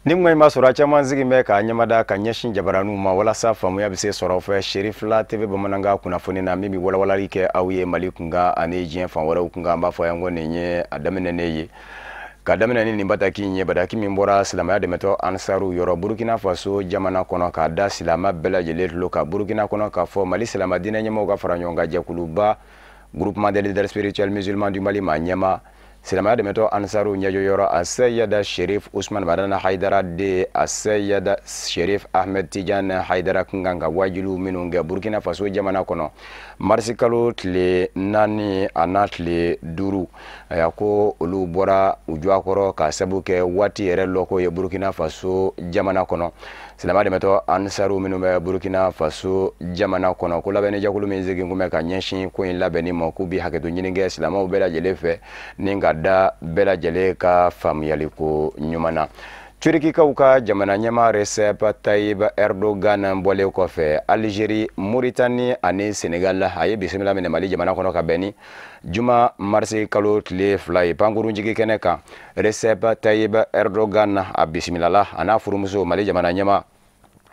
Ni kuma in b'a sɔrɔ a caman sigi bɛ k'a ɲɛmada ka ɲɛsin jabaraninw ma walasa faamuya bɛ se sɔrɔ fɛ Cherifla TV bamanankan kunnafoni na min bɛ walawalali kɛ aw ye Mali kunkan ani diɲɛ fan wɛrɛw kunkan. An b'a fɔ yan ko nin ye a daminɛnen ye ka daminɛ ni nin bataki in ye, bataki min bɔra silamɛya dɛmɛtɔ Ansaru yɔrɔ Burukina Faso jamana kɔnɔ k'a da silamɛ bɛɛ lajɛlen tulo kan Burukina kɔnɔ k'a fɔ Mali silamɛ diinɛ ɲɛmɔgɔw ka fara ɲɔgɔn kan jɛkuluba Groupement des leaders spirituels musulmans du Mali maa ɲɛma silamɛya dɛmɛtɔ Ansaru ɲɛjɔyɔrɔ Aseyida Sherif Usman Madana Haidara de Aseyida Sherif Ahmed Tidiane Haidara kun kan ka wajuliw minnu kɛ Burukina Faso jamana kɔnɔ marisi kalo tile 4 a n'a tile 5, a ko olu bɔra u jɔ a kɔrɔ ka sabu kɛ waati yɛrɛ lɔko ye Burukina Faso jamana kɔnɔ. Silamɛ dɛmɛtɔ Ansaru minnu bɛ Burukina Faso jamana kɔnɔ, ko labɛnnijɛkulu min segin kun bɛ ka ɲɛsin ko in labɛnni ma, k'u bi hakɛto ɲini kɛ silamɛw bɛɛ lajɛlen fɛ ni ka da bɛɛ lajɛlen ka faamuyaliko ɲuman na. Turikikaw ka jamana ɲɛmaa Recep Tayyip Erdogan bɔlen kɔfɛ Algérie, Mauritanie ani Sénégal, a ye bisimila minɛ Mali jamana kɔnɔ ka bɛn ni juma marisi kalo tile 2 ye pankurunjigi kɛnɛ kan. Recep Tayyip Erdogan a bisimilala a n'a furumuso Mali jamana ɲɛmaa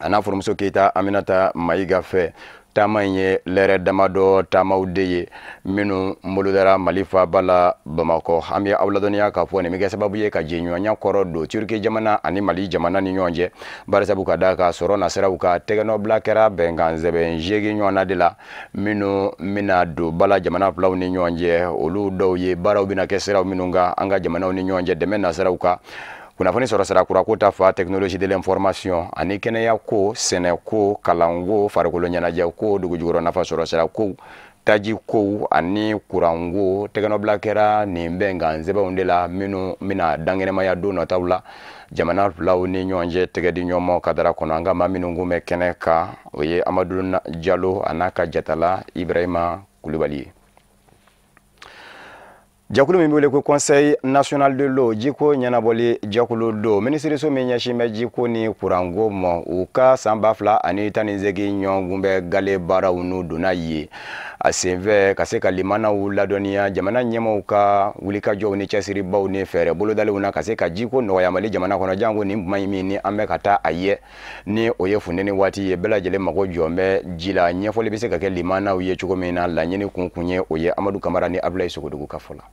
a n'a furumuso Keyita Aminata Mayiga fɛ. Taama in ye lɛrɛ damadɔ taamaw de ye minnu bolodara Mali faaba la Bamakɔ. An bɛ aw ladɔnniya k'a fɔ nin bɛ kɛ sababu ye ka jɛɲɔgɔnya kɔrɔ don Turki jamana ani Mali jamana ni ɲɔgɔn cɛ, barisabu ka d'a kan sɔrɔ nasiraw ka tɛgɛnɔbila kɛra bɛnkan sɛbɛn 8 ɲɔgɔnna de la minnu bɛna don bala jamana filaw ni ɲɔgɔn cɛ. Olu dɔw ye baaraw bɛna kɛ siraw minnu kan an ka jamanaw ni ɲɔgɔn cɛ, dɛmɛ nasiraw kan, kunnafoni sɔrɔ sira kura ko ta fa technologie de l'information ani kɛnɛya ko, sɛnɛ ko, kalanko, farikolo ɲɛnajɛ ko, dugujukɔrɔ nafa sɔrɔ sira ko, taji kow ani kuranko. Tɛgɛnɔbila kɛra nin bɛnkan sɛbɛnw de la minnu bɛna dankɛnɛmaya don nataw la jamana filaw ni ɲɔgɔn cɛ tɛgɛ di ɲɔgɔn ma kadara kɔnɔ. An ka maa minnu kun bɛ kɛnɛ kan, o ye Amadu Jalo a n'a ka jatala Ibrahima Kulubali ye. Jɛkulu min bɛ wele ko Conseil national de l'eau, jiko ɲɛnabɔli jɛkulu don, minisiriso min ɲɛsin bɛ jiko ni kuranko ma, u ka san 2018 ɲɔgɔn gale baaraw n'u donna ye a senfɛ ka se ka limanaw ladɔnniya jamana ɲɛmaaw ka wulikajɔw ni cɛsiribaw ni fɛɛrɛ bolodalenw na ka se ka jiko nɔgɔya Mali jamana kɔnɔ, janko nin kuma in min ni an bɛ ka taa a ye ni o ye funteni waati ye, bɛɛ lajɛlen mago jɔ bɛ ji la. Ɲɛfɔli bɛ se ka kɛ limanaw ye cogo min na, laɲini kun ye o ye. Amadu Kamara ni Abulayi Sogodogo ka fɔ la.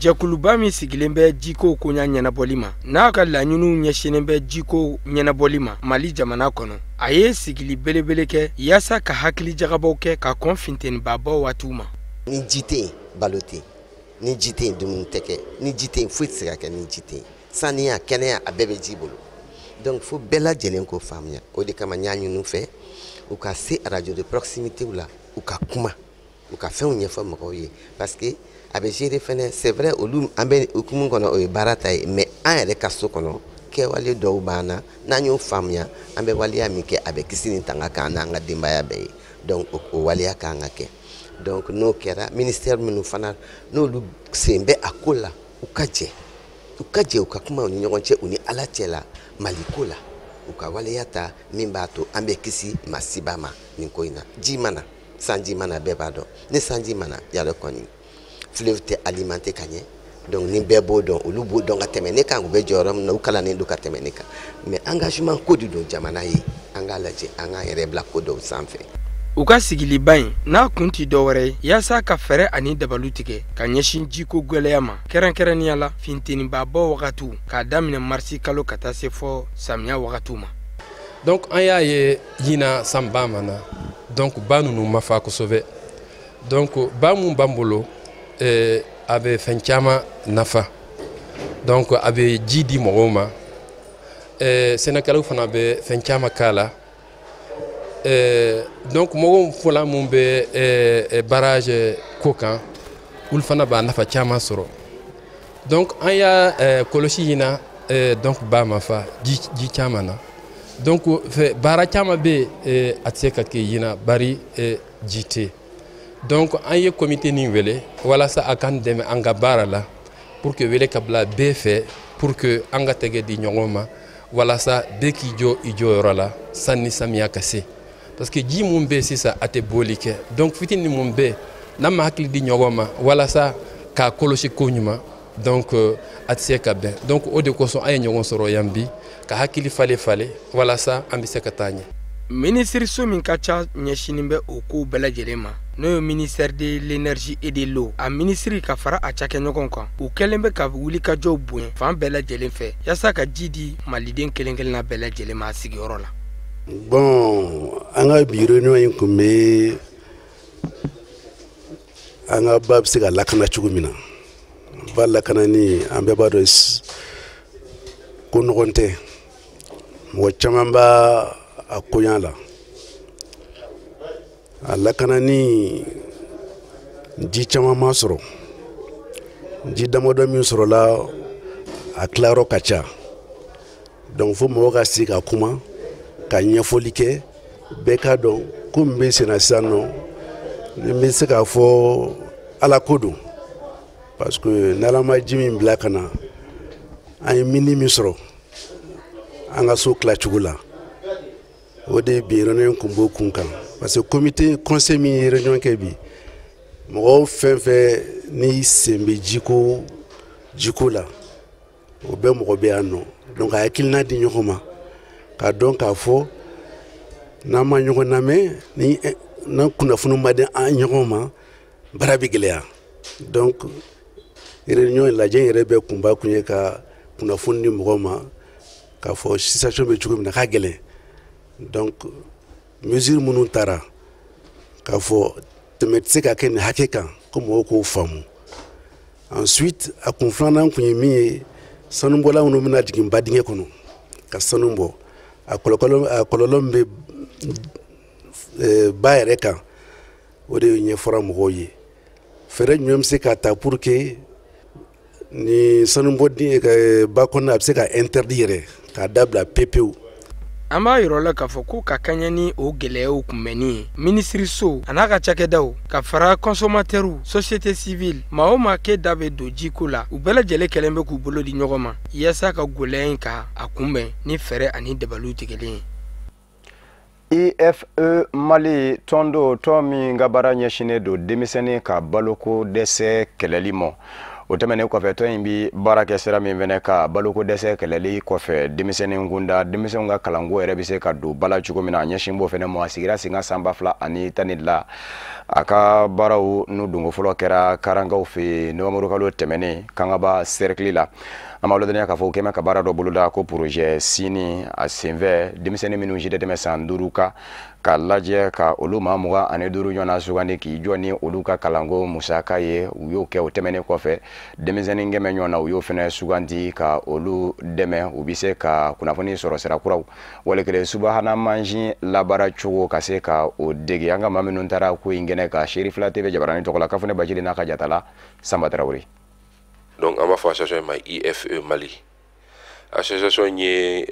Jɛkuluba min sigilen bɛ jiko koɲa ɲɛnabɔli ma, n'a ka laɲiniw ɲɛsinnen bɛ jiko ɲɛnabɔli ma Mali jamana kɔnɔ, a ye sigili belebele kɛ yaasa ka hakili jagabɔw kɛ ka kɔn funtenibabaw waatiw ma. Ni ji tɛ yen, balo tɛ yen. Ni ji tɛ yen, dumuni tɛ kɛ. Ni ji tɛ yen, foyi tɛ se ka kɛ ni ji tɛ yen. Saniya, kɛnɛya, a bɛɛ bɛ ji bolo. Donc fo bɛɛ lajɛlen k'o faamuya. O de kama n y'a ɲini u fɛ u ka se radio de proximité la, u ka kuma, u ka fɛnw ɲɛfɔ mɔgɔw ye, parce que a bɛ gérer fɛnɛ. C'est vrai, olu an bɛ hukumu kɔnɔ, o ye baara ta ye, mais an yɛrɛ ka so kɔnɔ kɛwale dɔw b'an na, n'an y'o faamuya, an bɛ waleya min kɛ, a bɛ kisi ni tanga k'an n'an ka denbaya bɛɛ ye. Donc o waleya kan ka kɛ. Donc n'o kɛra, ministère minnu fana n'olu sen bɛ a ko la, u ka jɛ, u ka jɛ, u ka kuma u ni ɲɔgɔn cɛ, u ni Ala cɛ la Mali ko la, u ka waleya ta min b'a to an bɛ kisi masiba ma nin ko in na. Ji mana, sanji mana, bɛɛ b'a dɔn ni sanji mana yɛrɛ kɔni fleuve tɛ alimenté ka ɲɛ. Donc ni bɛɛ b'o dɔn, olu b'o dɔn ka tɛmɛ ne kan, u bɛ jɔyɔrɔ min na, u kalannen don ka tɛmɛ ne kan. Mais engagement ko de don jamana ye, an k'a lajɛ an k'an yɛrɛ bila ko dɔw sanfɛ. U ka sigiliba in n'a kun ti dɔwɛrɛ ye yaasa ka fɛɛrɛ ani dabalu tigɛ ka ɲɛsin jiko gwɛlɛya ma, kɛrɛnkɛrɛnnenya la fintenibabɔ wagatiw k'a daminɛ marisi kalo ka taa se fɔ samiya wagatiw ma. Donc an y'a ye ɲina sanba ma na, donc ba ninnu ma fa kosɛbɛ. Donc ba mun b'an bolo, a bɛ fɛn caman nafa. Donc a bɛ ji di mɔgɔw ma, sɛnɛkɛlaw fana bɛ fɛn caman k'a la. Donc mɔgɔw fɔla mun bɛ barrage ko kan, olu fana b'a nafa caman sɔrɔ. Donc an y'a kɔlɔsi ɲina, donc ba ma fa ji caman na. Donc fɛ baara caman bɛ yen a tɛ se ka kɛ ɲina bari ji tɛ. Donc an ye comité nin wele walasa a k'an dɛmɛ an ka baara la, pour que wele ka bila bɛɛ fɛ, pour que an ka tɛgɛ di ɲɔgɔn ma walasa bɛɛ k'i jɔ i jɔyɔrɔ la sanni samiya ka se. Parce que ji mun bɛ sisan a tɛ bɔli kɛ. Donc fitinin mun bɛ, n'an ma hakili di ɲɔgɔn ma walasa k'a kɔlɔsi ko ɲuman, Donc a tɛ se ka bɛn. Donc o de kosɔn an ye ɲɔgɔn sɔrɔ yan bi ka hakili falen falen walasa an bɛ se ka taa ɲɛ. Minisiriso min ka ca ɲɛsinin bɛ o kow bɛɛ lajɛlen ma, n'o ye ministère de l'Énergie et de l'Eau, a minisiri ka fara a cakɛɲɔgɔn kan, u kɛlen bɛ ka wulikajɔw bonya fan bɛɛ lajɛlen fɛ yaasa ka ji di Maliden kelen kelenna bɛɛ lajɛlen ma a sigiyɔrɔ la. Bon, an ka bi réunion in kun bɛ an ka ba bɛ se ka lakana cogo min na. Ba lakanani, an bɛɛ b'a dɔn ko nɔgɔn tɛ, mɔgɔ caman b'a a koɲa la. A lakanani, ji caman ma sɔrɔ, ji damadɔ min sɔrɔla, a tilayɔrɔ ka ca. Donc fo mɔgɔw ka sigi ka kuma ka ɲɛfɔli kɛ, bɛɛ k'a dɔn ko min bɛ senna sisan nɔ. N bɛ se k'a fɔ Ala ko don, parce que n'Ala ma ji min bila ka na, an ye mini min sɔrɔ an ka so tilacogo la, o de ye bi réunion kun b'o kun kan. Parce que comité conseil min ye réunion kɛ bi, mɔgɔw fɛn fɛn ni sen bɛ jiko la, o bɛɛ mɔgɔ bɛ yan nɔ. Donc a hakilina di ɲɔgɔn ma k'a dɔn k'a fɔ n'an ma ɲɔgɔn lamɛn, ni n'an kunnafoni ma di an ɲɔgɔn ma, baara bɛ gɛlɛya. Donc réunion lajɛ yɛrɛ bɛ kunba kun ye ka kunnafoni di mɔgɔw ma k'a fɔ situation bɛ cogo min na, k'a gɛlɛn. Donc mesure minnu taara k'a fɔ tɛmɛ tɛ se ka kɛ nin hakɛ kan, ko mɔgɔw k'o faamu. Ensuite, a kun filanan kun ye min ye, sanubɔla minnu bɛna jigin ba dingɛ kɔnɔ ka sanu bɔ, a kɔlɔlɔ min bɛ ba yɛrɛ kan, o de ɲɛfɔra mɔgɔw ye. Fɛɛrɛ jumɛn bɛ se ka ta pour que ni sanubɔ ba kɔnɔna a bɛ se ka interdit yɛrɛ k'a dabila pepewu. An b'a yɔrɔ la k'a fɔ ko ka kaɲɛ ni o gwɛlɛyaw kunbɛnni ye, minisiriso a n'a ka cakɛdaw ka fara consommateurs, société civile, maa o maa k'e da bɛ don jiko la, u bɛɛ lajɛlen kɛlen bɛ k'u bolo di ɲɔgɔn ma yaasa ka gwɛlɛya in ka a kunbɛn ni fɛɛrɛ ani dabaliw tigɛlen ye. IFE Mali tɔn do, tɔn min ka baara ɲɛsinnen don denmisɛnnin ka baloko dɛsɛ kɛlɛli ma. O tɛmɛnen kɔfɛ, tɔn in bi baara kɛ sira min fɛnɛ ka baloko dɛsɛ kɛlɛli kɔfɛ, denmisɛnnin kunda, denmisɛnw ka kalanko yɛrɛ bɛ se ka don bala cogo min na, a ɲɛsin b'o fɛnɛ ma. A sigira sen kan san 2012. A ka baaraw n'u donko fɔlɔ kɛra Karangaw fɛ yen nowanburu kalo tɛmɛnen, Kangaba cercle la. An b'a ladɔnniya k'a fɔ u kɛn bɛ ka baara dɔ boloda ko projet Sini. A senfɛ, denmisɛnnin minnu si tɛ tɛmɛ san 5 kan, ka lajɛ ka olu maa 25 ɲɔgɔnna sugandi k'i jɔ ni olu ka kalanko musaka ye, u y'o kɛ. O tɛmɛnen kɔfɛ, denmisɛnnin 100 ɲɔgɔn na, u y'o fɛnɛ sugandi ka olu dɛmɛ, u bɛ se ka kunnafoni sɔrɔ sira kuraw, wali kelen subahana mansin labaara cogo, ka se ka o dege. An ka maa minnu taara ko in kɛnɛ kan, Serifila TV jabaranin tɔgɔ la, Kafunɛ Bacili n'a ka jatala Sanba Tarawele. Donc an b'a fɔ association ma IFE Mali. Association in ye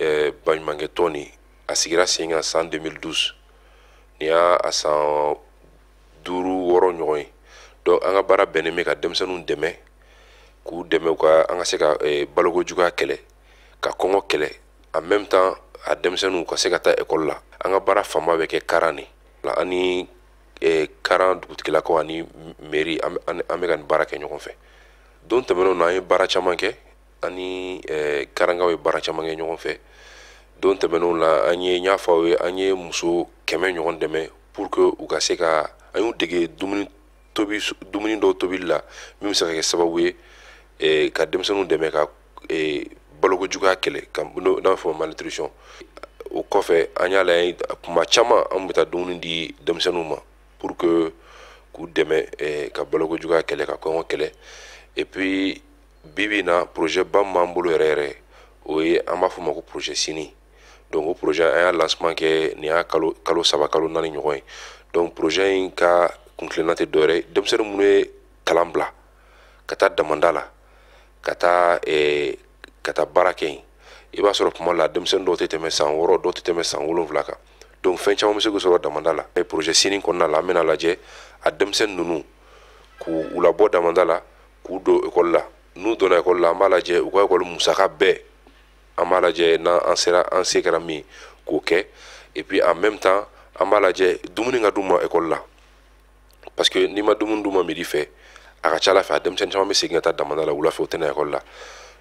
baɲumankɛ tɔn de. A sigira sen kan san 2012, nin y'a a san 5, 6 ɲɔgɔn ye. Donc an ka baara bɛnnen bɛ ka denmisɛnninw dɛmɛ, k'u dɛmɛ u ka an ka se ka baloko juguya kɛlɛ, ka kɔngɔ kɛlɛ, en même temps a denmisɛnninw ka se ka taa école la. An ka baara fanba bɛ kɛ Karan de la, ani Karan dugutigilakaw ani mairie, an bɛ ka nin baara kɛ ɲɔgɔn fɛ. Don tɛmɛnenw na, an ye baara caman kɛ, ani Karangaw ye baara caman kɛ ɲɔgɔn fɛ. Don tɛmɛnenw la, an ye, n y'a fɔ aw ye, an ye muso 100 ɲɔgɔn dɛmɛ pour que u ka se ka, an y'u dege dumuni tobi, dumuni dɔw tobili la min bɛ se ka kɛ sababu ye ka denmisɛnninw dɛmɛ ka baloko juguya kɛlɛ, ka n'a fɔ malnutrition. O kɔfɛ, an y'a lajɛ kuma caman an bɛ taa dumuni di denmisɛnninw ma pour que k'u dɛmɛ ka baloko juguya kɛlɛ, ka kɔngɔ kɛlɛ. Et puis bi bi in na, projet ba min b'an bolo yɛrɛ yɛrɛ, o ye an b'a fɔ o ma ko projet Sini. Donc o projet, an y'a lancement kɛ nin y'a kalo 3, kalo 4 ɲɔgɔn ye. Donc projet in ka kuntilenna tɛ dɔwɛrɛ ye, denmisɛnnin minnu ye kalan bila ka taa damanda la, ka taa baara kɛ yen, i b'a sɔrɔ kuma la denmisɛnnin dɔw tɛ tɛmɛ san 6, dɔw tɛ tɛmɛ san 7 kan. Donc fɛn caman bɛ se k'u sɔrɔ damanda la. Projet Sini kɔnɔna la, an bɛna lajɛ a denmisɛnnin ninnu k'u labɔ damanda la, k'u don ekɔli la. N'u donna ekɔli la, an b'a lajɛ u ka ekɔli musaka bɛɛ, an b'a lajɛ n'an sera, an se kɛra min k'o kɛ. Et puis en même temps, an b'a lajɛ dumuni ka d'u ma ekɔli la, parce que n'i ma dumuni d'u ma midi fɛ, A ka ca ala fɛ, a denmisɛnnin caman bɛ segin ka taa damanda la wula fɛ, u tɛ na ekɔli la.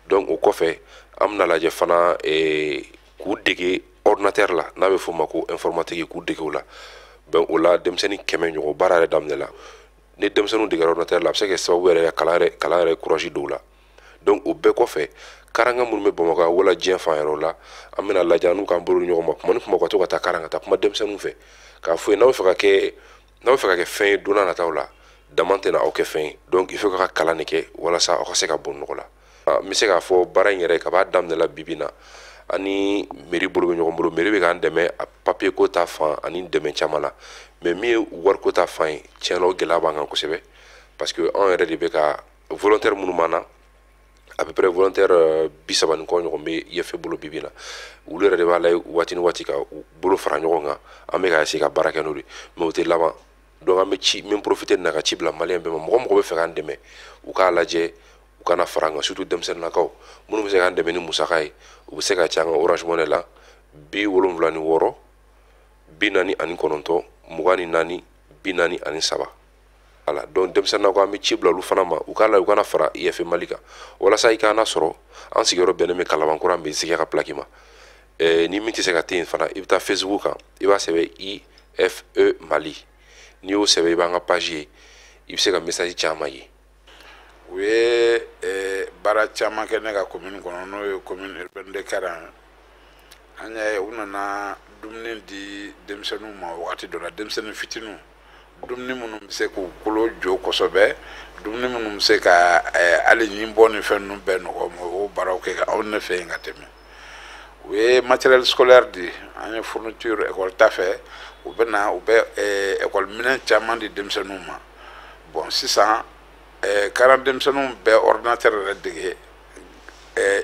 Donc o kɔfɛ, an bɛna lajɛ fana k'u dege ordinateur la, n'a bɛ f'o ma ko informatique, k'u dege o la. Donc o la, denmisɛnnin 100 ɲɔgɔn, baara yɛrɛ daminɛ la. Ni denmisɛnninw degera ordinateur la, a bɛ se ka kɛ sababu yɛrɛ ka kalan yɛrɛ courage don u la. Donc o bɛɛ kɔfɛ, karanga minnu bɛ Bamakɔ wala diɲɛ fan wɛrɛw la, an bɛna lajɛ n'u k'an bolo di ɲɔgɔn ma kuma ni kuma, ka to ka taa karan, ka taa kuma denmisɛnninw fɛ, k'a fɔ ye n'aw bɛ fɛ ka kɛ fɛn ye don n'a nataw la, dama tɛna aw kɛ fɛn ye. Donc il faut ka kalan de kɛ walasa aw ka se ka bɔ nɔgɔ la. N bɛ se k'a fɔ baara in yɛrɛ, ka b'a daminɛ la, bibi na, ani mairie bolo bɛ ɲɔgɔn bolo. Mairie bɛ k'an dɛmɛ a papier ko ta fan ani dɛmɛ caman la, mais min ye wariko ta fan ye, tiɲɛ na, o gɛlɛya b'an kan kosɛbɛ, parce que anw yɛrɛ de bɛ ka volontaire minnu b'an na, à peu près volontaire 30 ni kɔ ɲɔgɔn bɛ IFE bolo bibi na. Olu yɛrɛ de b'a lajɛ waati ni waati ka u bolo fara ɲɔgɔn kan. An bɛ ka essayer ka baara kɛ n'o de, mais o tɛ laban. Donc an bɛ ci min profiter nin na ka ci bila maliyɛn bɛɛ ma, mɔgɔ mɔgɔ bɛ fɛ k'an dɛmɛ, u k'a lajɛ u kana fara an kan, surtout denmisɛnninnakaw minnu bɛ se k'an dɛmɛ ni musaka ye, u bɛ se ka ci an ka Orange Money la: 76 49 24 43. Voilà. Donc denmisɛnninnakaw, an bɛ ci bila olu fana ma, u k'a la u kana fara IFE Mali kan walasa i k'an sɔrɔ. An sigiyɔrɔ bɛnnen bɛ Kalabankura Mezigi ka plaque ma. Ni min tɛ se ka te yen fana, i bɛ taa Facebook kan, i b'a sɛbɛn IFE Mali. N'i y'o sɛbɛn, i b'an ka page ye, i bɛ se ka message caman ye. U ye baara caman kɛ ne ka commune kɔnɔ, n'o ye commune urbaine de Karan. An y'a ye, u nana dumuni di denmisɛnninw ma wagati dɔ la, denmisɛnnin fitininw, dumuni minnu bɛ se k'u kolo jɔ kosɛbɛ, dumuni minnu bɛ se ka hali ɲinbɔ ni fɛn ninnu bɛɛ nɔgɔ ma. O baaraw kɛ anw ne fɛ yen ka tɛmɛ. U ye matériel scolaire di an ye, fourniture école ta fɛ. U bɛ na, u bɛ école minɛn caman di denmisɛnninw ma. Bon, sisan Karan denmisɛnninw bɛ ordinateur yɛrɛ dege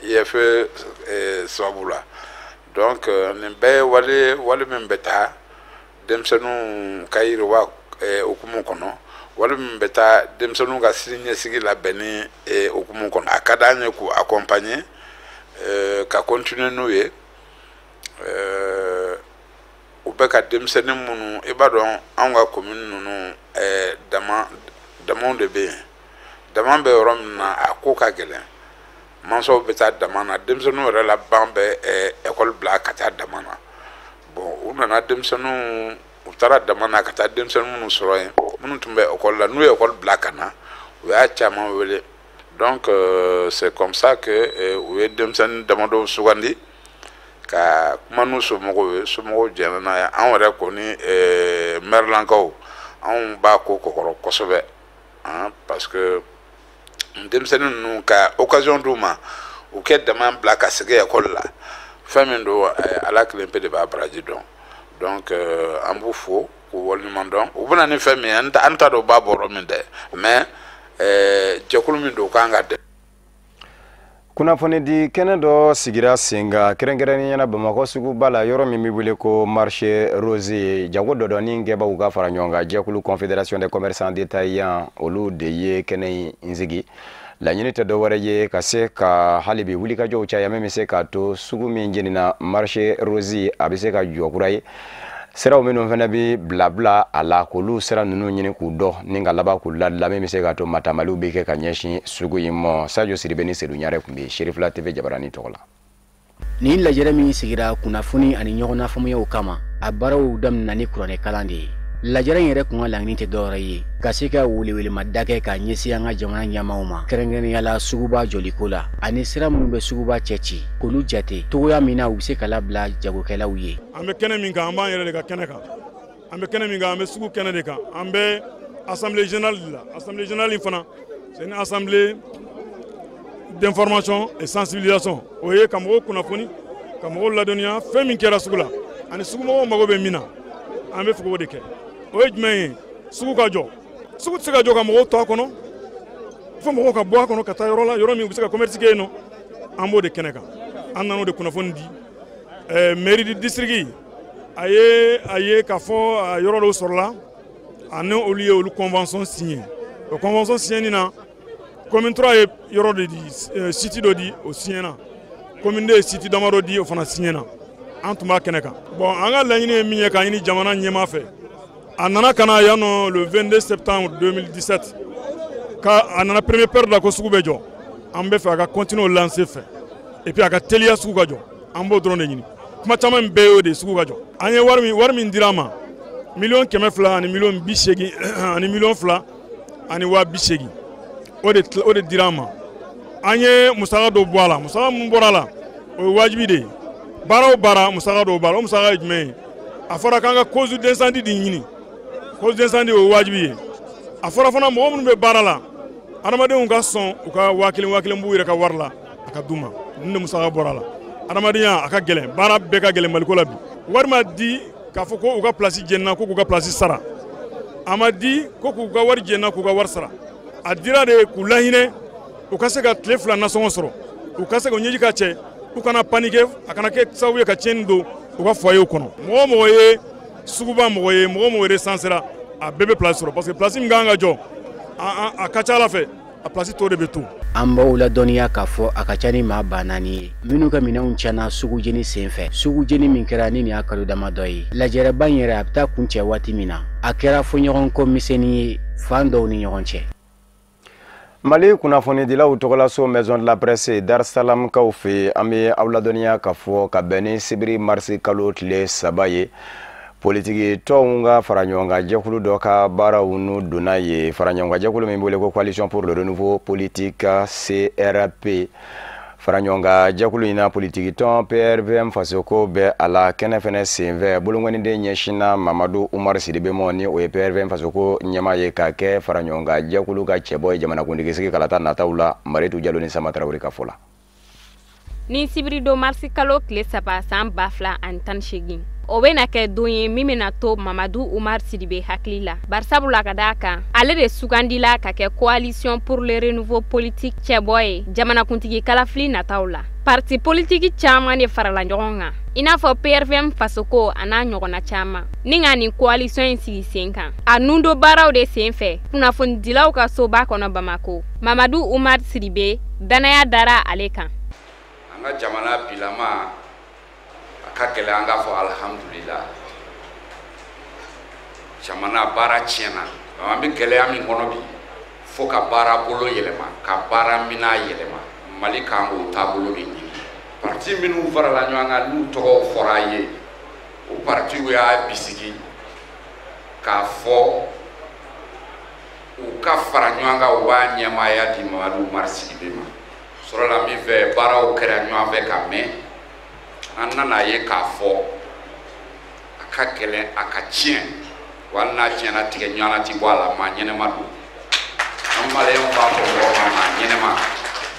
IFE sababu la. Donc nin bɛɛ ye wale min bɛ taa denmisɛnninw ka yiriwa hukumu kɔnɔ, wale min bɛ taa denmisɛnninw ka sini ɲɛsigi labɛnni hukumu kɔnɔ. A ka d'an ye k'u accompagner, ka continuer n'u ye. U bɛ ka denmisɛnnin minnu, i b'a dɔn, anw ka commune ninnu, dama damaw de bɛ yen. Dama bɛ yɔrɔ min na, a ko ka gɛlɛn. Mansaw bɛ taa dama na, denmisɛnninw yɛrɛ la ban bɛ école bila ka taa dama na. Bon, u nana denmisɛnninw, u taara dama na ka taa denmisɛnnin minnu sɔrɔ yen, minnu tun bɛ école la, n'u ye école bila ka na, u y'a caman wele. Donc c'est comme ça que u ye denmisɛnnin damadɔw sugandi ka kuma n'u somɔgɔw ye. Somɔgɔw jɛnna n'a ye. Anw yɛrɛ kɔni, mɛrilankaw, anw b'a ko kɔkɔrɔ kosɛbɛ, hein, parce que denmisɛnnin ninnu ka occasion d'u ma, u kɛ dama bila ka segin école la, fɛn min don, Ala kelen pe de b'a baraji dɔn. Donc an b'u fo k'u waleɲuman dɔn. U bɛna ni fɛn min ye, an t'a dɔn u b'a bɔ yɔrɔ min dɛ, mais jɛkulu min don, u kan ka dɛmɛ. Kunnafonidi kɛnɛ dɔ sigira sen kan, kɛrɛnkɛrɛnnenya na Bamakɔ suguba la, yɔrɔ min bɛ wele ko Marché Rose. Jago dɔdɔni kɛbaw ka fara ɲɔgɔn kan jɛkulu, Confédération des commerçants détaillants, olu de ye kɛnɛ in sigi. Laɲini tɛ dɔwɛrɛ ye ka se ka hali bi wulikajɔw caya, min bɛ se k'a to sugu min jenina, Marché Rose, a bɛ se ka jɔ kura ye. Siraw minnu fana bɛ bila a la, k'olu sira ninnu ɲini k'u dɔn ni ka laban k'u ladilan, min bɛ se k'a to matamaliw bɛ kɛ ka ɲɛsin sugu in ma. Sajo Siribe ni Sedu Ɲare tun bɛ Serifila TV jabarani tɔgɔ la. Nin lajɛrɛ min sigira kunnafoni ani ɲɔgɔn nafaamuyaw kama, a baaraw daminɛna ni kuranɛ kalan de ye. Lajɛrɛ in yɛrɛ kun ka laɲini tɛ dɔwɛrɛ ye ka se ka welewelemada kɛ ka ɲɛsin an ka jamana ɲɛmaw ma, kɛrɛnkɛrɛnnenya la suguba jɔliko la, ani sira minnu bɛ suguba cɛ ci, k'olu jate togoya min na u bɛ se ka labila jagokɛlaw ye. An bɛ kɛnɛ min kan, an b'an yɛrɛ de ka kɛnɛ kan. An bɛ kɛnɛ min kan, an bɛ sugu kɛnɛ de kan. An bɛ assemblée générale de la. Assemblée générale in fana, c'est une assemblée d'information et sensibilisation. O ye ka mɔgɔw kunnafoni, ka mɔgɔw ladɔnniya fɛn min kɛra sugu la ani sugumɔgɔw mago bɛ min na. An bɛ fɛ k'o de kɛ. O ye jumɛn ye? Sugu ka jɔ. Sugu tɛ se ka jɔ ka mɔgɔw to a kɔnɔ, fo mɔgɔw ka bɔ a kɔnɔ ka taa yɔrɔ la, yɔrɔ min u bɛ se ka commerce kɛ yen nɔ. An b'o de kɛnɛ kan. An nan'o de kunnafoni di. Mairie du district, a ye k'a fɔ yɔrɔ dɔw sɔrɔla, ani olu ye olu convention signé. O convention signé na, commune 3 ye yɔrɔ de di, site dɔ di, o signé na. Commune 2 ye site damadɔ di, o fana signé na. An tun b'a kɛnɛ kan. Bon, an ka laɲini ye min ye k'a ɲini jamana ɲɛmaa fɛ, a nana ka na yan nɔ le 22 septembre 2017. Ka a nana premier pierre la ko sugu bɛ jɔ, an bɛ fɛ a ka continuer o lancer fɛ, et puis a ka teliya sugu ka jɔ. An b'o dɔrɔn de ɲini. Kuma caman min bɛɛ y'o de ye, sugu ka jɔ. An ye wari min dira an ma, 200 000 ani 80 000 ani 2,080 000, o de dira an ma. An ye musaka dɔw bɔ a la. Musaka mun bɔra a la, o ye wajibi de ye. Baara o baara, musaka dɔw b'a la. O musaka ye jumɛn ye? A fɔra k'an ka cause d'incendie de ɲini. Cause d'incendie, o ye wajibi ye. A fɔra fana, mɔgɔ minnu bɛ baara la, adamadenw ka sɔn u ka 1000 1000 b'u yɛrɛ ka wari la, a ka d'u ma. Ninnu de musaka bɔra a la. Adamadenya a ka gɛlɛn, baara bɛɛ ka gɛlɛn Maliko la bi. Wari ma di k'a fɔ ko u ka place jɛnina ko k'u ka place sara. A ma di ko k'u ka wari jɛnina k'u ka wari sara. A dira de k'u lahinɛ, u ka se ka tile 2 nasɔngɔ sɔrɔ, u ka se ka ɲɛji ka cɛ, u kana paniquer, a kana kɛ sababu ye ka tiɲɛni don u ka foyer kɔnɔ. Mɔgɔ o mɔgɔ ye suguba mɔgɔ ye, mɔgɔ o mɔgɔ recensera, a bɛɛ bɛ place sɔrɔ, parce que place min kan ka jɔ, a ka ca ala fɛ, a place tɔ de bɛ to. An b'aw ladɔnniya k'a fɔ a ka ca ni maa 4000 ye minnu ka minɛnw tiɲɛna sugujeni sen fɛ, sugujeni min kɛra ni nin y'a kalo damadɔ ye. Lajɛrɛba in yɛrɛ, a bɛ taa kun cɛ waati min na, a kɛra fɔɲɔgɔnkɔ misɛnnin ye fan dɔw ni ɲɔgɔn cɛ. Mali kunnafonidilaw tɔgɔlaso, Maison de la Presse, Dar Salam kaw fɛ, an bɛ aw ladɔnniya k'a fɔ ka bɛn ni sibiri marisi kalo tile 3 ye, politiki tɔnw ka fara ɲɔgɔn kan jɛkulu dɔ ka baaraw n'u donna ye. Fara ɲɔgɔn kan jɛkulu min wele ko Coalition pour le renouveau politique, CRP. Fara ɲɔgɔn kan jɛkulu in na, politiki tɔn PRVM Fasoko bɛ a la. Kɛnɛ fɛnɛ senfɛ, bolonkɔniden ɲɛsinna Mamadu Umar Sidibe mɔ, ni o ye PRVM Fasoko ɲɛmaa ye, k'a kɛ fara ɲɔgɔn kan jɛkulu ka cɛbɔ ye jamanakuntigi sigi kalata nataw la. Maritu Jalo ni Sama Tarawele ka fɔ la. Ni sibiridon marisi kalo tile 3 san 2018, o bena kɛ don ye min bena to Mamadu Umar Sidibe hakili la, barisabula ka daa kan ale de sugandila ka kɛ Coalition pour le renouveau politique cɛbɔ ye jamanakuntigi kalafili nataw la. Parti politiki caaman de farala ɲɔgɔn kan, i n'a fɔ PRVM Fasoko a n'a ɲɔgɔnna caaman, ni ka nin coalition in sigi sen kan. A nundo baaraw de sen fɛ, kunnafonidilaw ka soba kɔnɔ Bamako, Mamadu Umar Sidibe danaya dara ale kan. An ka jamana bilama a ka gɛlɛn. An k'a fɔ alihamudulila, jamana baara tiɲɛna. An bɛ gɛlɛya min kɔnɔ bi, fo ka baara bolo yɛlɛma, ka baara minan yɛlɛma. Mali kan k'o taabolo de ɲini. Parti minnu farala ɲɔgɔn kan, n'u tɔgɔw fɔra a ye, o partiw y'a bisigi k'a fɔ u ka fara ɲɔgɔn kan, u b'a ɲɛmaaya di Mamadu Umaru Sidibe ma. Sɔrɔla min fɛ, baaraw kɛra ɲɔgɔn fɛ ka mɛn. An nana ye k'a fɔ a ka gɛlɛn a ka tiɲɛ wa. Hali n'a tiɲɛna, tigɛ ɲɔgɔnna ti bɔ a la. Maa ɲɛnɛma don. An maliyɛnw b'a fɔ mɔgɔ ma maa ɲɛnɛma,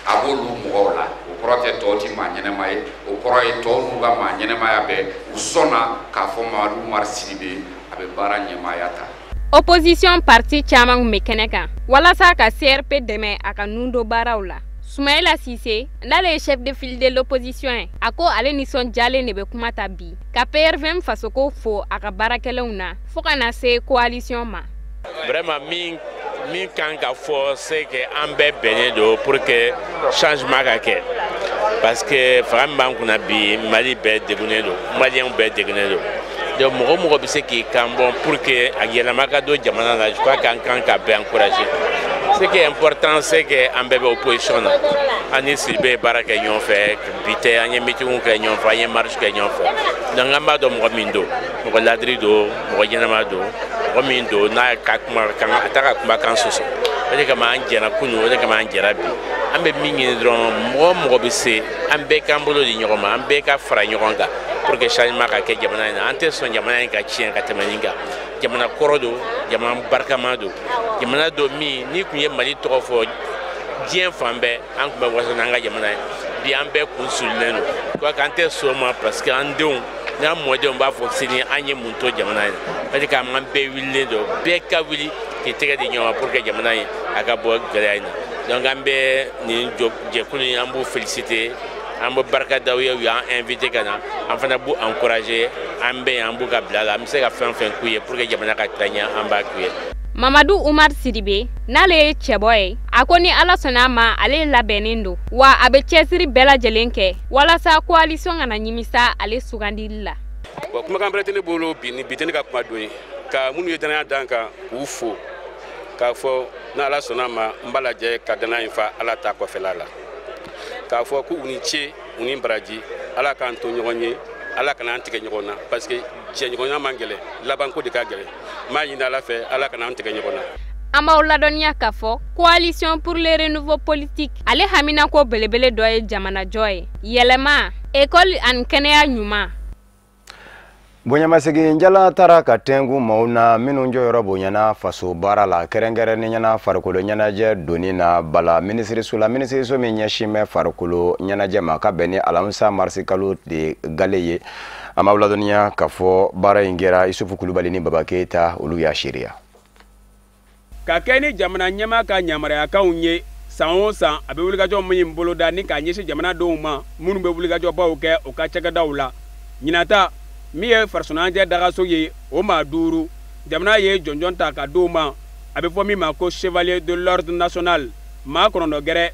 a b'olu mɔgɔw la. O kɔrɔ tɛ tɔw ti maa ɲɛnɛma ye, o kɔrɔ ye tɔw n'u ka maa ɲɛnɛmaya bɛɛ, u sɔnna k'a fɔ Mamadu Umaru Sidibe, a bɛ baara ɲɛmaaya ta. Opposition parti caman kun bɛ kɛnɛ kan walasa ka CRP dɛmɛ a ka nundo baaraw la. Sumayila Sise, n'ale ye chef de file de l'opposition ye, a ko ale nisɔndiyalen de bɛ kuma ta bi ka PRVM Fasoko fo a ka baarakɛlaw na fo ka na se coalition ma. Vraiment, min kan ka fɔ, c'est que an bɛɛ bɛnnen don pour que changement ka kɛ, parce que fanga min b'an kunna bi, Mali bɛɛ degunnen don, maliyɛnw bɛɛ degunnen don. Donc mɔgɔ mɔgɔ bɛ se k'i kan bɔ pour que a yɛlɛma ka don jamana na, je crois qu'an kan ka bɛɛ encourager. Ce qui est important, c'est que an bɛɛ bɛ opposition na. An ni Sidibe ye baara kɛ ɲɔgɔn fɛ bi tɛ, an ye meeting kɛ ɲɔgɔn fɛ, an ye marche kɛ ɲɔgɔn fɛ. Donc an b'a dɔn mɔgɔ min don, mɔgɔ ladiri don, mɔgɔ ɲɛnama don, mɔgɔ min don n'a ka kuma kan, a t'a ka kumakan sɔsɔ. O de kama an jɛra kunun, o de kama an jɛra bi. An bɛ min ɲini dɔrɔn, mɔgɔ o mɔgɔ bɛ se, an bɛɛ k'an bolo di ɲɔgɔn ma, an bɛɛ ka fara ɲɔgɔn kan pour que changement ka kɛ jamana in na. An tɛ sɔn jamana in ka tiɲɛ ka tɛmɛ nin kan. Jamana kɔrɔ don, jamana barikama don, jamana don min n'i tun ye Mali tɔgɔ fɔ diɲɛ fan bɛɛ, an tun bɛ waso n'an ka jamana ye. Bi an bɛɛ kun sulilen don quoi, k'an tɛ sɔn o ma, parce que an denw n'an mɔdenw b'a fɔ sini an ye mun to jamana in na. Parce que an bɛɛ wulilen don, bɛɛ ka wuli k'i tɛgɛ di ɲɔgɔn ma pour que jamana in a ka bɔ gɛlɛya in na. Donc an bɛ nin jɛkulu in, an b'u féliciter, an bɛ barika da u ye, u y'an invité ka na. An fana b'u encourager, an bɛ yan, an b'u ka bila la. An bɛ se ka fɛn fɛn k'u ye pour que jamana ka taa ɲɛ, an b'a k'u ye. Mamadu Umar Sidibe, n'ale ye cɛbɔ ye, a ko ni Ala sɔnna a ma, ale labɛnnen don wa a bɛ cɛsiri bɛɛ lajɛlen kɛ walasa coalition kana ɲimisa ale sugandili la. Bon, kumakan bɛrɛ tɛ ne bolo bi. Ni bi tɛ ne ka kuma don ye, ka minnu ye danaya d'an kan, k'u fo. K'a fɔ n'Ala sɔnna ma, n b'a lajɛ ka gana in fa Ala ta kɔfɛla la, k'a fɔ k'u ni ce, u ni baraji. Ala k'an to ɲɔgɔn ye, Ala kana an tigɛ ɲɔgɔn na, parce que jɛɲɔgɔnya man gɛlɛn, labanko de ka gɛlɛn. N b'a ɲini Ala fɛ, Ala kana an tigɛ ɲɔgɔn na. An b'aw ladɔnniya k'a fɔ Coalition pour le renouveau politique, ale haminako belebele dɔ ye jamanajɔ ye, yɛlɛma, ekɔli ani kɛnɛya ɲuman. Bonyamasegin jala taara ka tɛnku maaw na minnu jɔyɔrɔ bonyana faso baara la, kɛrɛnkɛrɛnnenya la farikolo ɲɛnajɛ donni na bala minisiriso la, minisiriso min ɲɛsin bɛ farikolo ɲɛnajɛ ma, ka bɛn ni alamisa marisi kalo de gale ye. An b'aw ladɔnniya k'a fɔ baara in kɛra Isufu Kulubali ni Baba Keyita, olu y'a seereya. Ka kɛ ni jamana ɲɛmaa ka yamaruyakanw ye, san o san a bɛ wulikajɔ min boloda ni k'a ɲɛsin jamanadenw ma minnu bɛ wulikajɔbaw kɛ u ka cakɛdaw la, ɲinata min ye farisɔnajɛ dagaso ye, o maa 5, jamana ye jɔnjɔn ta ka d'o ma, a bɛ fɔ min ma ko chevalier de l'ordre national. Maa 9 gɛrɛ,